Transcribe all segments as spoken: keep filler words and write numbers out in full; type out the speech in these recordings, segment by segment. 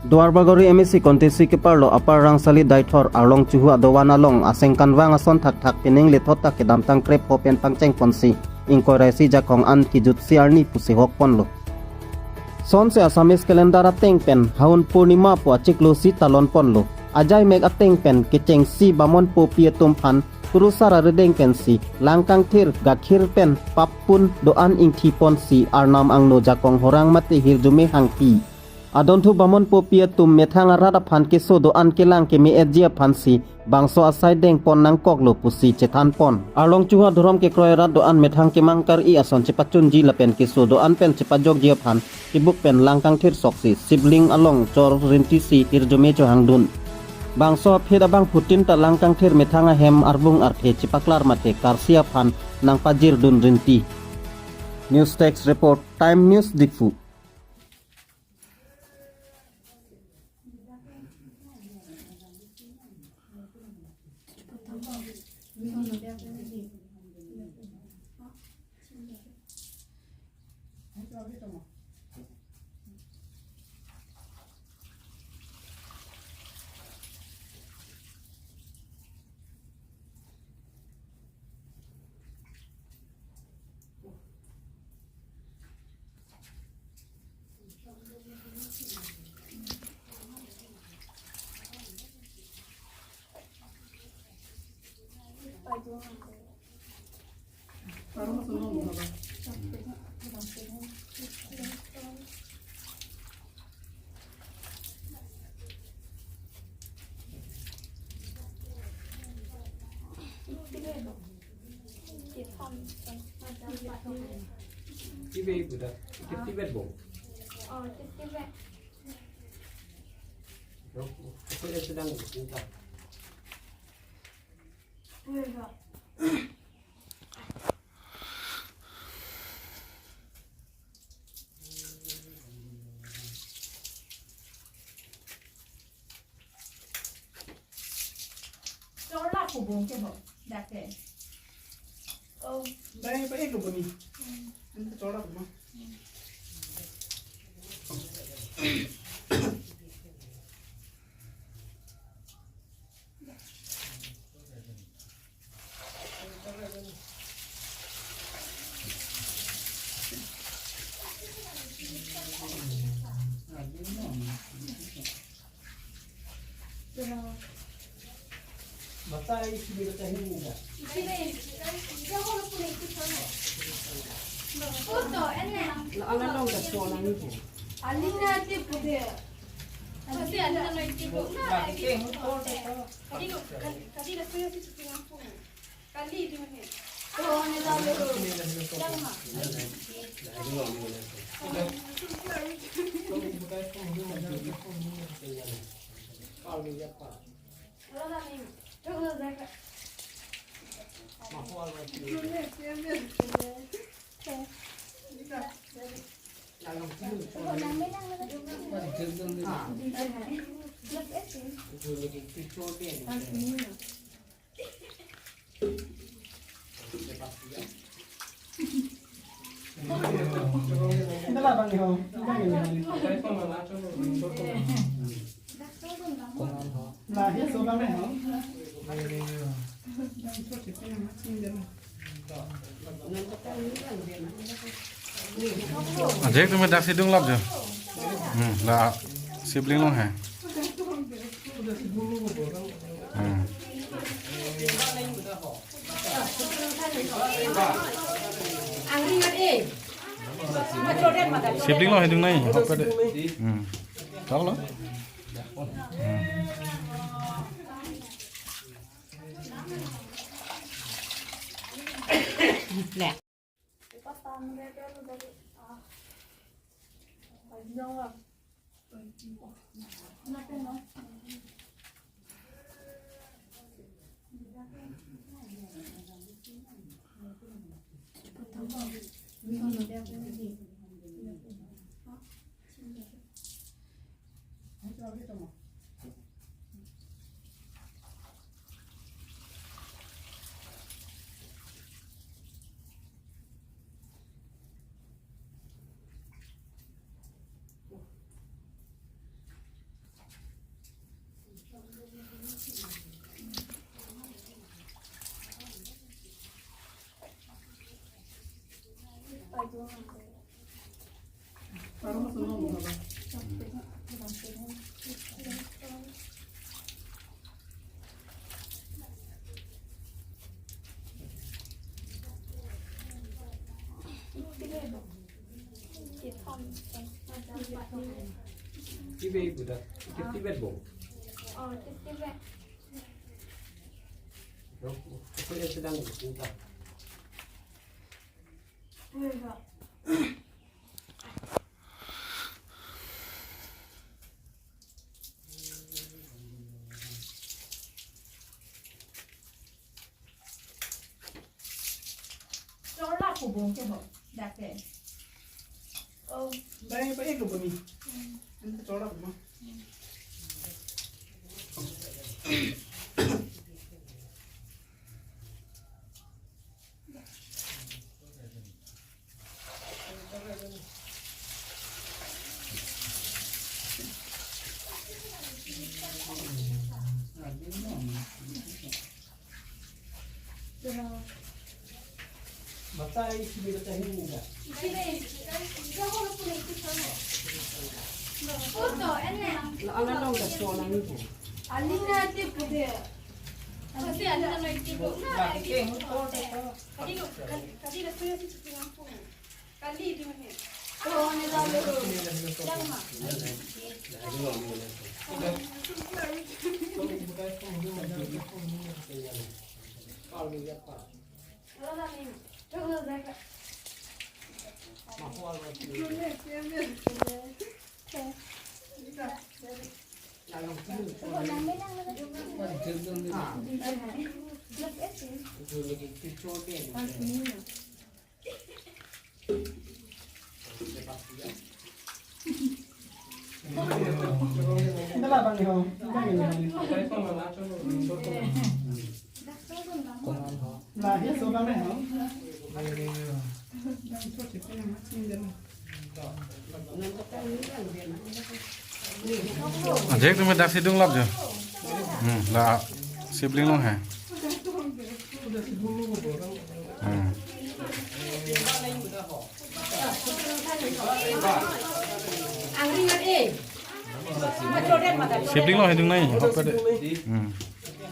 Duarbagori M A C constituency keparlo Upper Rangsali Deithor Arlong Chuhu adovan along asengkanvang ason thakthak pining lethot ta kedamtang krepho pen pangchengponsi ingkoi ra isi jakong an kejutsi arni pusi hokponlo. Sonsi Assamese calendar ateng pen Haun Purnima pu achiklo si talonponlo. Ajaimek ateng pen kechengsi bamon popi atum aphan kurusar arideng pensi langkangthir, gakhir pen pappun do-an ingthiponsi Arnam angno jakong horang mate hirjume hangpi. Adonthu bamon popi atum methang arat aphan keso do-an kelang keme-etji aphansi bangso asai dengpon nangkoklo pusi chethanpon. Arlong Chuhu adhorom kekroi arat do-an methang kemang kar-i ason chepachunji lapen keso do-an pen chepajokji aphan kebuk pen langkangthir soksi sibling along chor rintisi hirjume chohangdun. Bangso aphi abangphutin ta langkangthir methang ahem arbung arthe chepaklar mate karsi aphan nangpajirdun rinti. News Desk Report, Time News Diphu. Tibet budak, Tibet bo. Oh, Tibet. Itu dia sedang buka. Chorla kubong ke ho, dake. Oh. Dai pa eko boni. Anta chorla kuma. Ajek tumi daksi dunglap jo. Hmm, la sibling long hai. Hmm. Sibling long hai dung nai, hok ka de. Hmm. Tahu lo? Hmm. Tibe budak, tibe bo. Oh, tibe. Yo, aku yang sedang cinta. Chola kubong ke ho, dak ke. Oh. Bai, bai, kubong ni. Anta chola kubong. Bata isi bata hin muda. Ala long da so lang ni. Alina tipu de. Kasi Alina no tipu. Na, kadi, kadi na suya si tipu lang po. Kali di mana? Oh, ni lalu. Yang ma? Kalau ni apa? Kalau ni, kalau dah. Ajek tumi dak sidung lap jo. Hmm, la sibling long hai. Hmm. Sibling long hai dung nai, hop ka de. Hmm.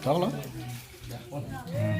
Tahu lo? Hmm.